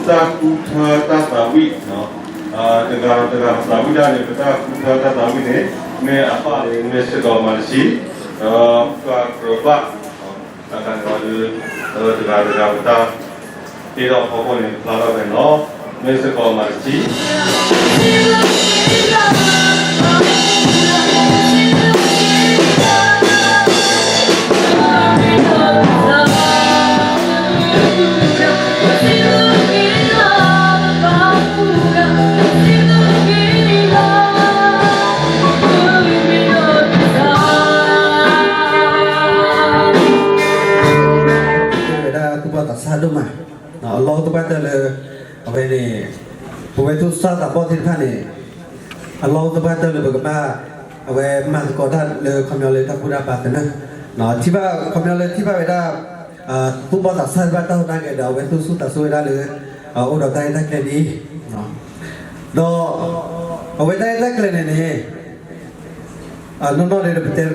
တၢ်ဃုထၢတၢ်သးဝံၣ်, တဂၤတဂၤသးဝံၣ်တၢ်န့ၣ် ပတၢ်ဃုထၢတၢ်သးဝံၣ်န့ၣ် မ့ၢ်အပၢ်န့ၣ် မ့ၢ်စ့ၢ်ကီးမၤတဆံ, ဒီးပှၤကြၢးဘၣ် တၢ်တဂၤတဂၤ ပတၢ်တ့ထီၣ်ဖီခိၣ်န့ၣ် ဖျါထီၣ်ဖဲန့ၣ်လီၤ. မ့ၢ်စ့ၢ်ကီးမၤတဆံ တဲဝဲဒၣ်သူၣ်ဘီၣ်သးစၢ်ဒိၣ်မး, အလီၢ်အိၣ်သပှၢ်တၢၢ်လၢ အဝဲန့ၣ် ပဝဲသူၣ်စၢ်သးဘီၣ်သ့ၣ်တဖၣ်န့ၣ် အလီၢ်အိၣ်သပှၢ်တၢၢ်လၢပကဘၣ် အဝဲမၤသကိးတၢ်လၢခီပညီလၢတၢ်ဘူၣ်တၢ်ဘါသနၢၣ်, ထံၣ်ဘၣ်ခီပညီလၢထံၣ်ဘၣ်ဝဲဒၣ် သူၣ်ဘီၣ်သးစၢ်သ့ၣ်တဖၣ်တၢ်ဟူးတၢ်ဂဲၤဒီး အဝဲသူၣ်ဆူၣ်သးဆူၣ်ဝဲဒၣ်လၢ အိၣ်ဒီးတၢ်ရဲၣ်တၢ်ကျဲၤဒ်အံၤ, ဒီး အဝဲတၢ်ရဲၣ်တၢ်ကျဲၤန့ၣ်န့ၣ် နီၢ်နီၢ်ဒီးပတဲသ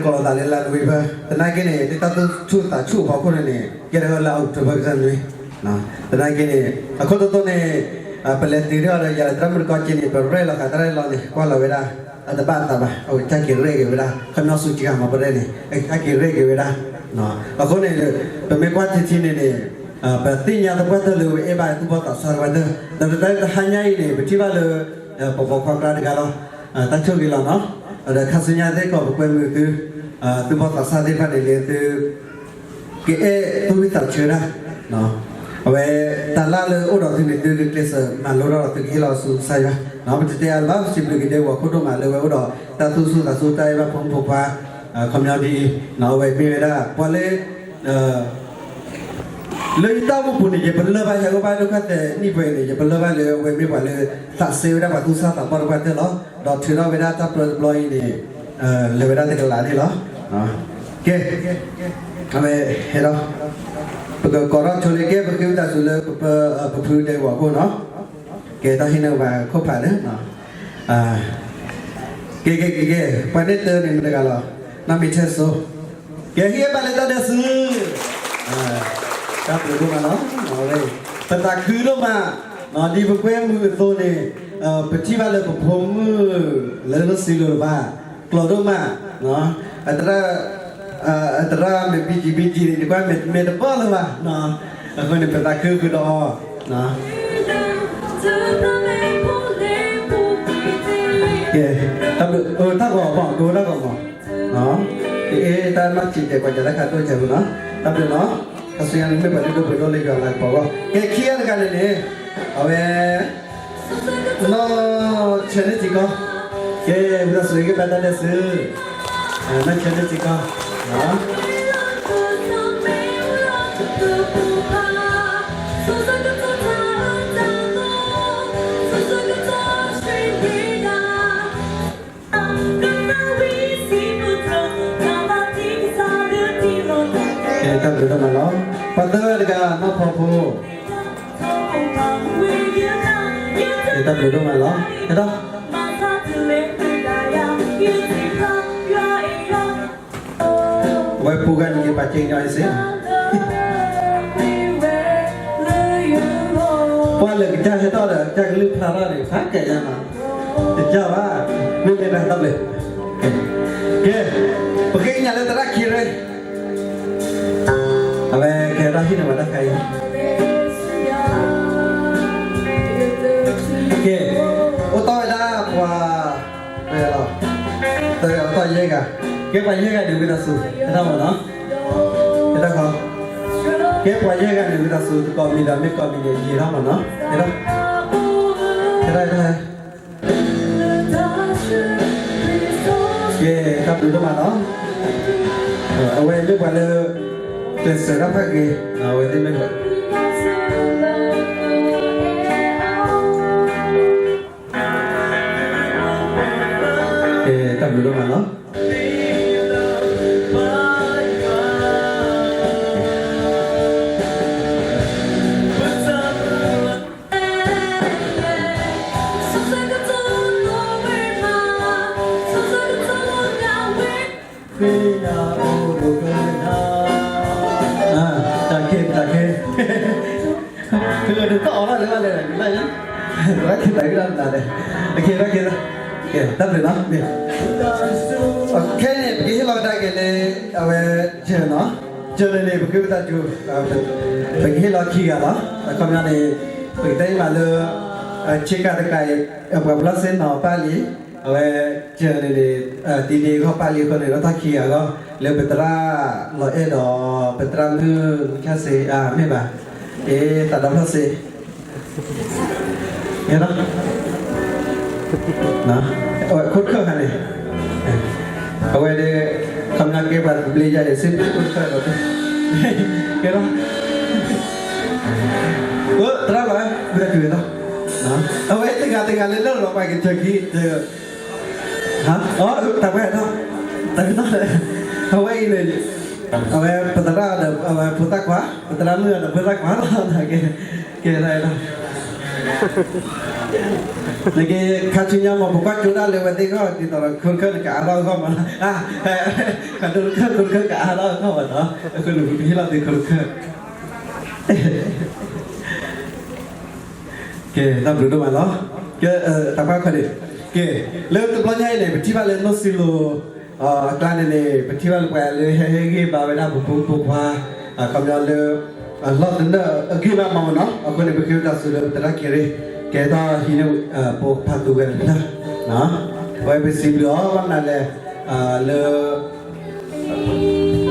ကိးလိာ်သးလၢလါနိၣ်ဝ့ဘၢၣ် သနာ်က့န့ၣ် ဒ်တၢ်သူၣ်ဆူၣ်သးဆူၣ်အဖီခိၣ်န့ၣ်န့ၣ် ကဲထီၣ်ဝဲလၢအအီးကထိဘၢၣ်ကတၢၢ်နွံ, သနာ်က့န့ၣ် အခိၣ်တီတီန့ၣ် ပလဲၤတုၤထီၣ်ဒီးယၤလၢသရၣ်မုၣ်တကီက့ၤန့ၣ် ပရဲၣ်လီၤဃာ်တၢ်ရဲၣ်လီၤန့ၣ် ကွၢ်လီၤဝဲဒၣ် အတဘၣ်အသးဘၣ် အဝဲတၢ်က့ၤရဲၣ်က့ၤဝဲဒၣ် ခီပညီစူးကၤမၤပရဲၣ်န့ၣ် အတၢ်က့ၤရဲၣ်က့ၤဝဲဒၣ်, အဃိန့ၣ် ပမ့ၢ်ကွၢ်ထံထံန့ၣ်န့ၣ် ပသ့ၣ်ညါသပှၢ်တၢၢ်လၢအဝဲအဲၣ်ဘၣ်သူၣ်ဘီၣ်သးစၢ်သပှၢ်တၢၢ် ဒီးတၢ်တဟါညါအံၤန့ၣ် ပထံၣ်ဘၣ်လၢ ပပိာ်ခွါကျါတဂၤလီၤ, တၢ်ဆိၣ်ဂ့ၤလီၤနီၤ, ဒီးခါဆူညါသ့ၣ်ကီးပကွဲမုာ်သု သူၣ်ဘီၣ်သးစၢ်သ့ၣ်တဖၣ်န့ၣ်လၢသု ကအဲၣ်သူၣ်ဝံၣ်သးဆၢတၢ်, အဝဲ တၢ်လၢ်လၢအိၣ်ဒီးသုန့ၣ် သုကကျဲးစၢးမၤလိထီၣ်ဒီးသုကဟ့ၣ်လီၤဆူကစၢ်ယွၤ, ပတတဲအါလၢၤဘၣ် ပစံးဘျုးက့ၤဒဲကဝီၤခိၣ်ဒိၣ်မးလၢအဝဲအိၣ်ဒီးတၢ်သူၣ်ဆူၣ်သးဆူၣ် တၢ်အဲၣ်ဘၣ်ဖိမုၣ်ဖိခွါ ခီပညီဒ်အံၤ, အဝဲမ့ၢ်ဝဲဒၣ် ပှၤလၢ လၢယတၢ်အိၣ်မူပူၤန့ၣ် ယပလၢၢ်ဘၣ်ဟဲအိၣ်ဘၣ်ဒိၣ်ခါသဲးနံၣ်ပှဲၤအံၤန့ၣ် ယပလၢၢ်ဘၣ်လၢအဝဲမ့ၢ်ပှၤလၢ သးစဲဝဲဒၣ်ပှၤသူၣ်စၢ်သးဘီၣ်တပှၢ်တၢၢ်လီၤ. ဒီးထုးထီၣ်ဝဲဒၣ်တၢ်ပျၢတဘျီအံၤန့ၣ် လဲၤဝဲဒၣ်တကလးန့ၣ်လီၤ. ကဲ အဝဲဟဲဒီး ပကကိးထီၣ်ဆိလၢကဲ ပဃ့ဝံသးစူၤလၢ ပဖုဒဲကဝီၤခိၣ်နီၤ. ကဲ တၢ်ဟ့ၣ်န့ၢ်ဘၣ်ခိၣ်ဖးန့ၣ် ကဲ ကဲ ကဲ ကဲ ပှၤန့ၢ်တၢ်န့ၣ်မတၤတဂၤလီၤ, နီၢ်မ့ၢ်ထဲစိ, ကဲ ဟ့ၣ်ဘၣ်လၢတၢ်ဒဲးစူၤ, တၢ်ဘျုးဒိၣ်မးလီၤ, ပသးခုဒိၣ်မး, ဒ်ပကွဲမုာ်အသိးန့ၣ်, ပထံၣ်ဘၣ်လၢပဖိမုၣ်လၢလီၤစံလိၤတဖၣ်, ကျိာ်ဒိၣ်မး, အတရၣ်, အတရၣ်မ့ၢ်ဘံကံဘံကံန့ၣ် နကွၢ်မဲာ်တဘၣ်လၢၤဘၣ်, အဃိန့ၣ် ပသးခုဃုာ်ဒီးအီၤ ကဲ, တၢ်ဘျုး, တၢ်ဂီၤမး, ဒိတၢ်ဂီၤမး, အ့ တၢ်မၤစံးတဲာ်ကွၢ်စၢၤတၢ်ခါဒိၣ်စဲးပူၤနီၤ, တၢ်ဘျုးနီၤ, ခါဆူညါန့ၣ်မ့ၢ်ပှၤဒိၣ်ဒိၣ်ပှ့ၤဒိၣ်လၢယွၤလၤကပီၤအဂီၢ်, ကဲခံဂၤတဂၤန့ၣ်န့ၣ်, အဝဲ နီၢ်ဆၢန့ၢ်ထံကီၢ်, ကဲ ဝံသးစူၤ ဟ့ၣ်ဘၣ်တၢ်ဒဲးစူၤ, နီၢ်ဆၢန့ၢ်ထံကီၢ်, ကဲ တၢ်ဘျုးဒိၣ်မးလီၤ, ပှၤသၢဂၤတဂၤ နီၢ်ဖီဖိ ကဲ တၢ်ဘျုးဒိၣ်မးလီၤ, ကဲဒီး ဝဲပူၤဂၤန့ၣ် ယပာ်ကဲညီအံၤစ့ၢ်, ပှၤလၢကစၢ်ဟဲထီၣ်ဒီး ကစၢ်ကလုၢ်ဖျါထီၣ်န့ၣ် ဖးကဲညါနီၤ, တကၢ်ဘၣ်, မ့မ့ၢ်တၢ်တၢ်ဘျုး, ကဲ, ပဃ့ကညးလၢသရၣ်ခံရဲ အဝဲကဲထီၣ်ဟံၣ်န့ၣ်ဝဲတၢ်ခါအံၤ, ကဲ, အိၣ်တီၢ်ဝဲဒၣ်ပှၤ လီၤ, တဂၤအိၣ်တီၢ်ယဲၢ်ဂၤ, ကဲပှၤယဲၢ်ဂၤန့ၣ် ဝံသးစူၤ ဟဲထီၣ်မးနီၤ, ဟဲထီၣ်ခီ, ကဲပှၤယဲၢ်ဂၤန့ၣ် ဝံသးစူၤ တကိးမံၤဒီး မ့ၢ်ကိးမံၤန့ၣ် ယံာ်ထီၣ်မးနီၤ, ဟဲထီၣ်, ဟဲထီၣ်, ဟဲထီၣ် ကဲ တၢ်ဘျုးဒိၣ်မးနီၤ, အဝဲမ့ၢ်ပှၤလၢ ကျဲးစၢးတၢ်ဖးဂ့ၤ, အဝဲသ့ၣ်မ့ၢ်ပှၤ ကဲ တၢ်ဘျုးဒိၣ်မးနီၤ, တၢ်ခ့ တၢ်ခ့, က တၢ်အီၣ်ဘၣ်လၢဘၣ်လဲၣ်, တၢ်ကဲတၢ်ဂ့ၢ်တၢ်န့ၣ်, တၢ်ဘျုးလီၤ, ခဲန့ၣ် ပကဟ့ၣ်လီၤကဒါက့ၤလၢ အဝဲ ကၢၤနီၤ, ကၢၤန့ၣ်န့ၣ် ပဃ့ပသးစူၤ, ပကဟ့ၣ်လီၤခံဂၤလီၤ, အခီပညီန့ၣ် ပကတဲအံၤမးလၢ ဆ့ကၤတကးအံၤ ပှၤပလီၢ်စ့နီၤပၢ်လံ, အဝဲ ကၢၤန့ၣ်န့ၣ် တံၤဒ့အဂီၢ်ပၢ်လံအဃိန့ၣ် ဒီးတၢ်ခံဂၤအဂီၢ် လၢပသရၣ်လီၤအဲၣ်ဒီး ပသရၣ်မုၣ်ခၢၣ်စ့ မ့ၢ်ဘၣ်, အသးဒီဖျၢၣ်စ့ ကဲလီၤ, အဝဲခိၣ်တခၢၣ်ခါန့ၣ်, အဝဲဒၣ် ခီပညီကဲပှၤသဘျ့ယါအံၤ စ့ၢ်ကီးခိၣ်တခၢၣ်ဒီး, ကဲလီၤ, သရၣ်လီၤ, ဝံသးစူၤလီၤ, အဝဲတဂၤတဂၤလၢလၢလီၤပှၤကစၢၢ်ခံ တၢ်ဝဲ, အဝဲအံၤန့ၣ် အဝဲပသရၣ်ဒီးအဝဲဖိသၣ်ခွါ, ပသရၣ်မုၣ်ဒီးဖိသၣ်ခွါလီၤ, ကဲ, နကခါဆူညါမ့ၢ် ပကွၢ်ကၠိဒၣ်လၢဝဲသ့ၣ်ဂီၢ် ဒ်သိးဒီးခိၣ်တခၢၣ်န့ၣ် ကအါထီၣ်အဂီၢ်မးလီၤ, ခိၣ်တခၢၣ် ခိၣ်တခၢၣ်ကအါထီၣ်အဂီၢ်မးလီၤ, အဃိန့ၣ် ပဟ့ၣ်လီၤသုခိၣ်တခၢၣ် ကဲ, တၢ်ဘျုးဒိၣ်မးလီၤ. ကဲ, တၢ်ပၢ်ခွါန့ၣ်, ကဲ, လၢတဘျီညါအံၤန့ၣ် ပထံၣ်ဘၣ်လၢနီၢ်စံလိၤ အကျါန့ၣ်န့ၣ် ပထံၣ်ဘၣ်လၢပှၤလၢဟဲဟ့ၣ်ဂံၢ်ဘါဝဲဒၣ်ပဖိမုၣ်ဖိခွါ အခီပညီလၢ အလီၢ်တနၢၣ်အဂံၢ်ဘၣ်မးမးနီၤ, အဃိန့ၣ် ပဃ့ဝံသးစူၤလၢပသရၣ်က့ၤရ့ၣ် ကဲထီၣ်ဟံးန့ၢ် ပိာ်ဖးသူဝဲတဖျၢၣ်, အဝဲပစံးဘျုးအီၤဘၣ်မနုၤလဲၣ်, လၢ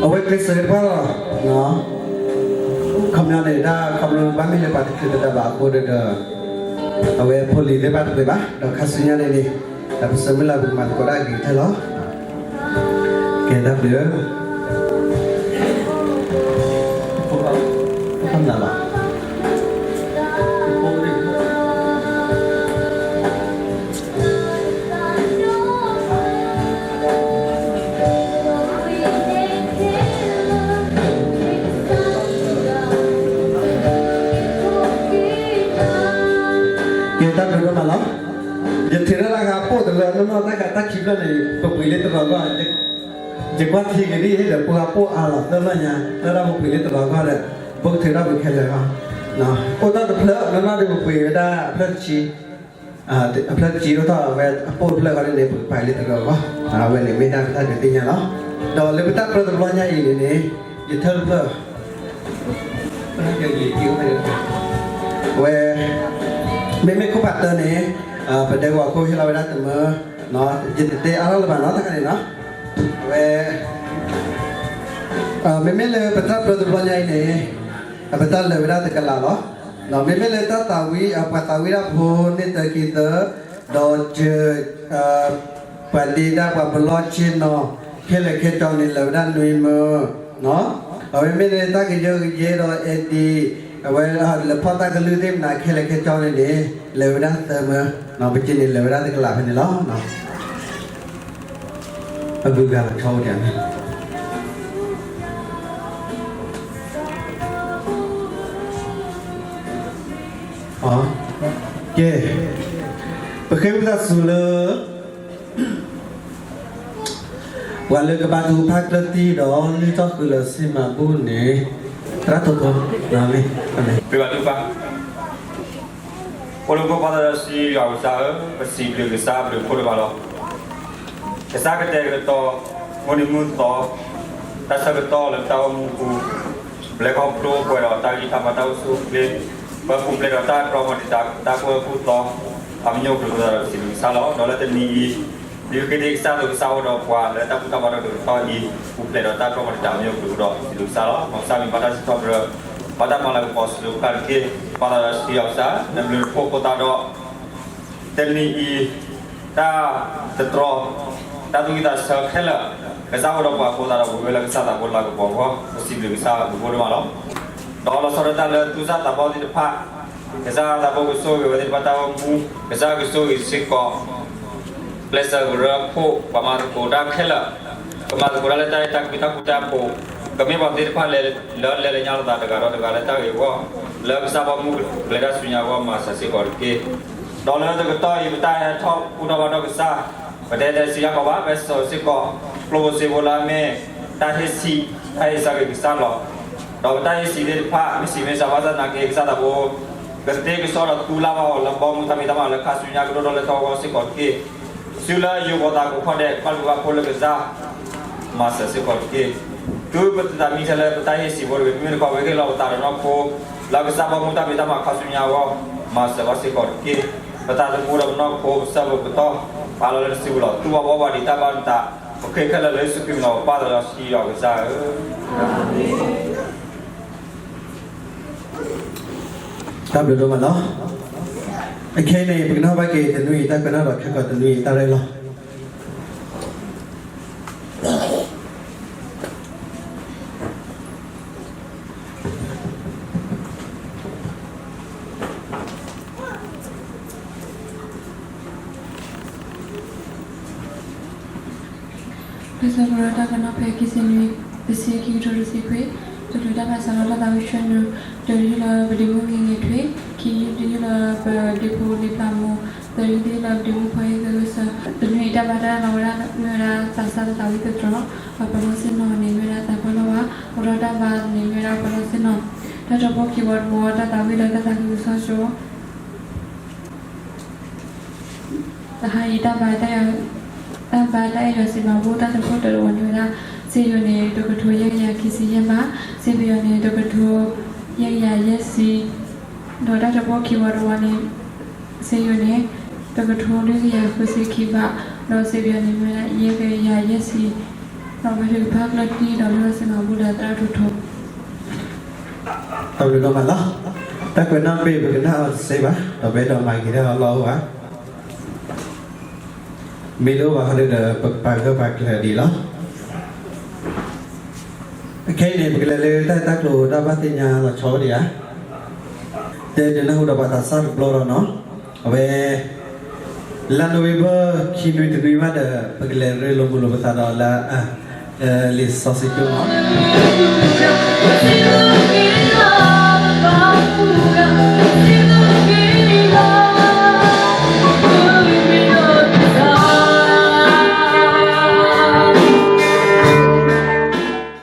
အဝဲကျဲးစၢးတဖၣ်လီၤ, ခီပညီန့ၣ် တၢ်ခီဖျိဘၣ်မ့ၢ်လၢပှၤတချုးတဒၢဘၣ်အဃိဒီး အဝဲဖိလံၤသ့ၣ်တဖၣ်တပှဲၤဘၣ်, ဒီးခါဆူညါန့ၣ်န့ၣ် တၢ်ပဆၢမုၢ်လၢ်ပကမၤသကိးတၢ်အဂ့ၤကတၢၢ်လီၤ. ကဲတၢ်ဘျုး, ဖိခွါ, ဖိခွါမနုၤလီၤ. ကဲတၢ်ဘျုးဒိၣ်မးလီၤ. ယထုးထီၣ်တၢ်ဂၤပိာ်တလၢနီၢ်နီၢ်တၢ်ဂၤတၢ်ခံဖျၢၣ်န့ၣ် ပပှ့ၤလၢတရီၤဂီၢ်, ယကွၢ်ထံကဒံၣ်ဒီး ပှၤပိာ်အါလီၤသၢဖျၢၣ်ညါ လၢတၢ်ပပှ့ၤလၢတရီၤဂီၢ်ဒီး ပကထုးထီၣ်ပခဲလၢာ်ဂီၢ်, အိၣ်တၢ်တဖျၢၣ်နီၢ်နီၢ်ဒီးပပှ့ၤဝဲဒၣ်အဖျၢၣ်တဆံ အဖျၢၣ်တဆံအိၣ်ထီၣ်အဝဲအပိာ်တဖျၢၣ်ဃီန့ၣ်န့ၣ် ပကပာ်လၢတရီၤဂီၢ်, အဝဲန့ၣ်မ့ၢ်ဒၣ်ပတၢ်ဒုးသ့ၣ်ညါလီၤ. ဒီးလၢပတၢ်ပြၢတဘျီညါအံၤန့ၣ်န့ၣ် ယထၢၣ်တဖျၢၣ် ဝဲ မ့မ့ၢ်ခိၣ်ဖးတၢန့ၣ် ပဒဲကဝီၤခိၣ်ဟ့ၣ်လီၤဝဲဒၣ်တမၢ, ယတတဲအါထီၣ်လၢၤဘၣ်နီၤ တခါန့ၣ်နီၤ, ဝဲ မ့မ့ၢ်လၢပတၢ်ပြၢတဘျီညါအံၤန့ၣ် ပတၢ်လၢာ်ဝဲဒၣ်တကလးလီၤ. မ့မ့ၢ်လၢတၢ်သးဝံၣ် ပှၤသးဝံၣ်ဒၣ်ဖိန့ၢ်တၢခံသၢ, ဒီး ပှၤဒ့ဒၣ်ပှၤပလီၢ်ဆ့ၣ်နီၤ ခဲလၢာ်ခဲဆ့န့ၣ် လၢာ်ဝဲဒၣ်နွံမၢ, အဝဲမ့ၢ်လၢတၢ်ကယၢကယဲဒီးအဲၣ်ဒံး အဝဲလၢဖီၣ်တၢ်ကလုၢ်သ့ၣ်မနုၤခဲလၢာ်ခဲဆ့န့ၣ်န့ၣ် လၢာ်ဝဲဒၣ်သၢမၢ, ပက့န့ၣ်လၢာ်ဝဲဒၣ်တကလးဖဲန့ၣ်လီၤ. အဂုၤအဂၤလီၤဆီအိၣ်ဒံးန့ၣ် ကဲ, ပဃ့ဝံသးစူၤလၢ ပှၤလၢကဘါထုကဖၣ်ကျၢၢ်တံၢ်ဒီး လုၢ်ထီၣ်ဃုာ်လၢစံမၤဘူၣ်န့ၣ် သရၣ်ထိထိ, မ့ၢ်, ပဘါထုကဖၣ်, အိၣ်လၢမူခိၣ်ပၢ်သးစီဆှံယွၤကစၢ်ဧၢ, ပစံးဘျုးကစၢ်ဘျုးဖှိၣ်ဒိၣ်မးလီၤ. ကစၢ်ကတဲာ်ကတီၤ မုၢ်နံၤမုၢ်သီ တၢ်ဆၢကတီၢ်လၢပတၢ်အိၣ်မူအပူၤ, ပျဲခီဖျိပှဲၤဒီးတၢ်ဂံၢ်တၢ်ဘါတၢ်အိၣ်ဆူၣ်အိၣ်ချ့, ပပူၤဖျဲးဒီးတၢ်တြီမၤတံာ်တာ် တၢ်ကွဲကူၣ်သီ အမံၤအိၣ်ကျိၤဒီးစံးဘျုးကစၢ်လီၤ. ဒီးလၢတနံၤအံၤ ဒ်ဃ့ဒံးကစၢ်သိးကစၢ်အိၣ်ဒီးပှၤလၢတၢ်ဘူၣ်တၢ်ဘါဒီးတကတီၢ်အံၤ ပူၤဖျဲးဒီးတၢ်တြီမၤတံာ်တာ်အမံၤအိၣ်ကျိၤဒီးစံးဘျုးကစၢ်လီၤ. မ်ကစၢ်မံၤဘၣ်တၢ်စံးထီၣ်ပတြၢၤ ဘၣ်တၢ်မၤလၤကပီၤစံးဘျုးကစၢ်တက့ၢ်. ပၢ်သးစီဆှံယွၤကစၢ် နဘျုးနဖှိၣ်အဃိသတးဒီး တနံၤအံၤ တၢ်တတြီ တၢ်သူၣ်ဝံၣ်သးဆၢခဲလၢာ် ကစၢ်အိၣ်ဒီးပှၤအဃိသတးဒီး ပဝဲလၢကစၢ်သးဖိလၤကပီၤအဂီၢ် ပစံးဘျုးကစၢ်ဘျုးဖှိၣ်ဒိၣ်မးလီၤ. ဒီးလီၤဆီဒၣ်တၢ်လၢသူၣ်စၢ်သးဘီၣ်သ့ၣ်တဖၣ် ကစၢ်သးဘီၣ်ကဆိၣ်ဂ့ၤဝဲသ့ၣ်တဖၣ်တၢ်အိၣ်မူ ကစၢ်ကဆိၣ်ဂ့ၤစ့ၢ်ကီး ကျဲးစၢးကရၢခိၣ် ပှၤမၤသကိးတၢ်ခဲလၢာ် ကမၤသကိးတၢ်လၢတၢ်အဲၣ်တၢ်ကွံတၢ်ဃူတၢ်ဖိး ကမ့ၢ်ပှၤသ့ၣ်တဖၣ်လၢလဲၤလၢညါလိာ်သးတဂၤဒီးတဂၤလၢတၢ်ဂ့ၤအဂီၢ် လၢကစၢ်ဘီမုၢ်ကလဲၤတၢ်ဆူညါအဂီၢ် မၤစၢၤစ့ၢ်ကီးတက့ၢ်. ဒီးလၢတကတီၢ်အံၤပတၢ်ဟဲထီၣ်ကူၣ်ထီၣ်ဘၣ်ထီၣ်ကစၢ် ပတဲတဲစံးယါကီးဘၣ် ပဟဲစိာ်စ့ၢ်ကီး ကျိၣ်ဖိစ့ဖိလၢအမ့ၢ် တၢ်ဟ့ၣ်ဆံး တၢ်ဟ့ၣ်ဆံးက့ၤကစၢ်လီၤ. ဒီးပတၢ်ဟ့ၣ်ဆံးသ့ၣ်တဖၣ် မ့ၢ်ဆံးမ့ၢ်စှၤဘၣ်ဆၣ်သနာ်က့ ကစၢ်သးဖိ ကသ့ကစီဒီးသူလၢ်ဘၣ်အီၤလၢဘီမုၢ်တၢ်ဖံးတၢ်မၤလၢခါဆူညါကဒိၣ်ထီၣ်လဲၢ်ထီၣ်အဂီၢ်စ့ၢ်ကီးတက့ၢ်. စုလၢယိၤကီၤသးကဖီၣ်ဒဲး ဘၣ်ဘျုးဘၣ်ဖှိၣ်လၢကစၢ် မၤစၢၤစ့ၢ်ကီးတက့ၢ်. တုၤပသးမံထဲလၢပတၢ်ဟ့ၣ်စံးဖိတဂ့ၤ မ့ၢ်တခီဝဲဟ့ၣ်လီၤပသးဒီးနီၢ်ခိ လၢကစၢ်ဘီမုၢ်တၢ်ဖံးတၢ်မၤခါဆူညါအဂီၢ် မၤစၢၤဘၣ်စ့ၢ်ကီးတက့ၢ်. ပသးသမူဒီးပနီၢ်ခိ ပဆၢပကတီၢ် ပာ်လီၤလၢနစုပူၤလီၤ. သူၣ်ဘၣ်ဘီၣ်ဘၣ်ဒံးတၢ်ဘၣ်နသး ပဃ့ခဲလၢာ်လၢယ့ၣ်ၡူးခရံာ်မံၤလီၤ ပပၢ်သးဒီးစံးဒီးကစၢ်ဧၢ တၢ်ဘျုးဒိၣ်မးလီၤ. အခဲအံၤန့ၣ် ပကနၢ်ဟူဘၣ်က့ၤတနွံအံၤတၢ်ကွဲးနီၣ်ဒီးခဲကိာ်တနွံအံၤတၢ်ရဲၣ်လီၤ. လံာ်စီဆှံပရၢတၢ်ကွဲးနီၣ်ဖဲ ခံဆံနွံ တဆံ ခံကထိတဆံခွံ, တချုးတၢ်ဘၣ်စးထီၣ်တၢ်သးဝံၣ်ဆှၢနုာ် တၢတယုၢ်လၢပဒ့မုၣ်ဂ့ၤဂ့ၤထွ့, ခံတယုၢ်လၢပဒ့ဖိလံာ်ဖျါမူ, သၢတယုၢ်လၢပဒ့မုၣ်ဖီအ့ၣ်သၢဂုၢ်စၢၤ, တနွံအံၤတၢ်ဘါတၢ်လီၤဝဲဒၣ်မ့ၢ်ဝဲဒၣ်သးစၢ်တၢ်သးဝံၣ်သတြီၤ, ပှၤပနီၣ်စ့ၣ်နီၤန့ၣ် မ့ၢ်ဝဲဒၣ်သးပှၢ်လီၢ်ဝါ, အိးထီၣ်တၢ်ဘါန့ၣ် မ့ၢ်ဝဲဒၣ်ပှၤနီၣ်စ့ၣ်နီၤ, တၢ်တဘီခံဝီတဝီ တၢ်သးဝံၣ်လၢတၢ်သးခုကစီၣ်ကၠိ တဟါအံၤ တၢ်ဘါတၢ်အဲၣ်ယွၤစံးမၤဘူၣ် တၢ်တခိၣ်တၢတဝီန့ၣ်ဝဲဒၣ် စ့ယိၤန့ၣ် တကထိယဲၢ်ကယၤခံဆံယဲၢ်မး, စ့ပယီၤန့ၣ် တကထိယဲၢ်ကယၤယဲၢ်ဆံ, ဒီးတၢ်တဘီခံဝီတဝီန့ၣ် စ့ယိၤန့ၣ် တကထိလွံၢ်ကယၤဃုဆံခံဘး, ဒီးစ့ပယီၤန့ၣ် မ့ၢ်ဝဲဒၣ်ယဲၢ်ကယၤယဲၢ်ဆံ, ဒီးပှၤထုကဖၣ်ကျၢၢ်တံၢ်ဒီးလၢစံးမၤဘူၣ်ဒီးသရၣ်ထူထူ တၢ်ဘျုးဒိၣ်မးလီၤ. တၢ်ကွဲးနီၣ်တဘ့ၣ် ပကနၣ်အီၤတစဲးဘၣ်, ဒီးပအဲၣ်ဒိးမၤက့ၤတၢ်အီၤလီၢ်အိၣ်ဘၣ်. မ့ၢ်တအိၣ်ဘၣ်ဟီဒုဒီး ပကပာ်ဂၢၢ်ပာ်ကျၢၤဒံးလီၤ. အခဲအံၤန့ၣ် ပကလဲၤလၢတၢ်တၢ်ကျိၤတၢ်ဘၣ်သ့ၣ်ညါလီၤဆီအိၣ်ဒံးဧါ. တဲဒုးနၢ်ဟူဒီးပှၤသးစၢ်တဘျီဒီးနီၤ, အဝဲ လါနိၣ်ဝ့ဘၢၣ် ခံနွံတနွံမးဒီး ပကလဲၤရ့လိာ်မုာ်လိာ်ပသးဒီးလၢ လံာ်စီဆှံကၠိလီၤ.